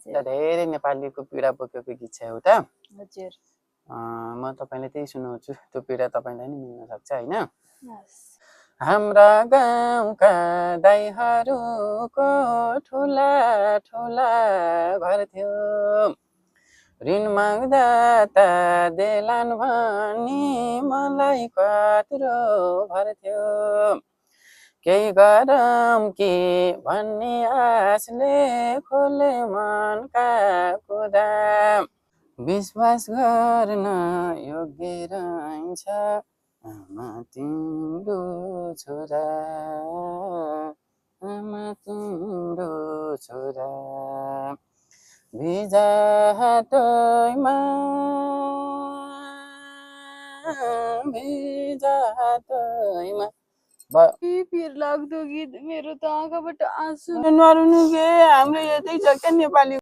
धेरै नेपालीको पीडा बोकेको गीत छ एउटा। हजुर म तपाईँलाई त्यही सुनाउँछु, त्यो पीडा तपाईँलाई नि मिल्न सक्छ होइन। हाम्रा गाउँका दाइहरूको ठुला ठुला घर थियो, ऋण माग्दा त देलान् भनी मलाई कत्रो भर थियो। केही गरम कि भन्ने आशले खोले मनका कुरा, विश्वास गर्न योग्य रहन्छ आमा तिम्रो छोरा, आमा तिम्रो छोरा। भिजा हातैमा भिजा हातैमा पिर लाग्दो गीत, मेरो त आँखाबाट आँसु नरुनु के, हाम्रो यतै छ क्या नेपाली।